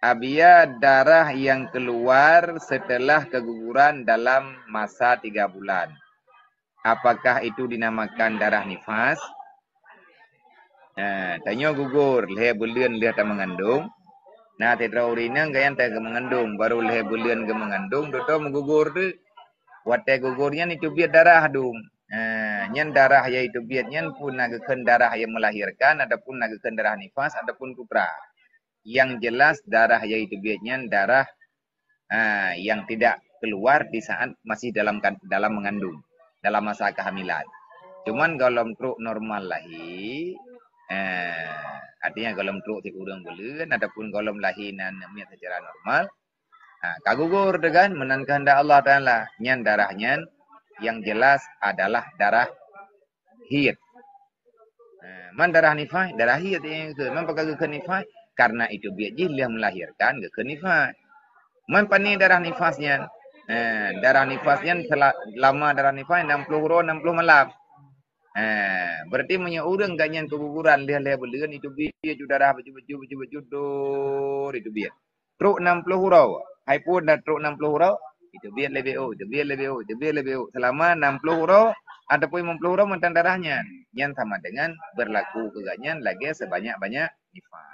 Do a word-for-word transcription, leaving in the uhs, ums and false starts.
Apabila darah yang keluar setelah keguguran dalam masa tiga bulan, apakah itu dinamakan darah nifas? Nah, tanyoe gugur lhèe buleuen lheueh tameungandong. Nah, sidroe ureueng inong gobnyan ka geumeungandong, baru lhèe buleuen geumeungandong, dudoe meugugur teuk. Watèe gugur nyan jiteubiet darah dum. Nah, nyan darah nyang jiteubiet nyan peue na geukheun darah nyang melahirkan, ataupun na geukheun darah nifas, ataupun putra. Yang jelas darah nyang jiteubiet nyan darah, ha, yang tidak keluar di saat masih dalam kan-, dalam mengandung, dalam masa kehamilan. Cuman gohlom trok normal lahé, ha, artinya gohlom trok sikureueng buleuen ataupun gohlom lahé nan miet secara normal, ha, ka gugur tu kan, meunan keuheundak Allah Taala. Nyan darah nyan yang jelas adalah darah haid. Ha, man darah nifas, darah haid nyang geukheun. Man pakon geukheun nifas? Karena jiteubiet jih lheueh melahirkan geukheun nifas. Man pané darah nifas nyan? Ha, darah nifas nyan sela-, lama darah nifas enam puluh uroe enam puluh malam. Ha, berarti meunyoe ureueng gobnyan keguguran lheueh lhèe buleuen, jiteubiet ju darah bacut-bacut, bacut-bacut, dor, jiteubiet. Trok enam puluh uroe. Hai phon dah trok enam puluh uroe, jiteubiet lé B O, jiteubiet lé B O, jiteubiet lé B O selama enam puluh uroe ataupun lima puluh uroe mantong darah nyan. Nyan sama dengan berlaku keu gobnyan lagèe sebanyak-banyak nifas.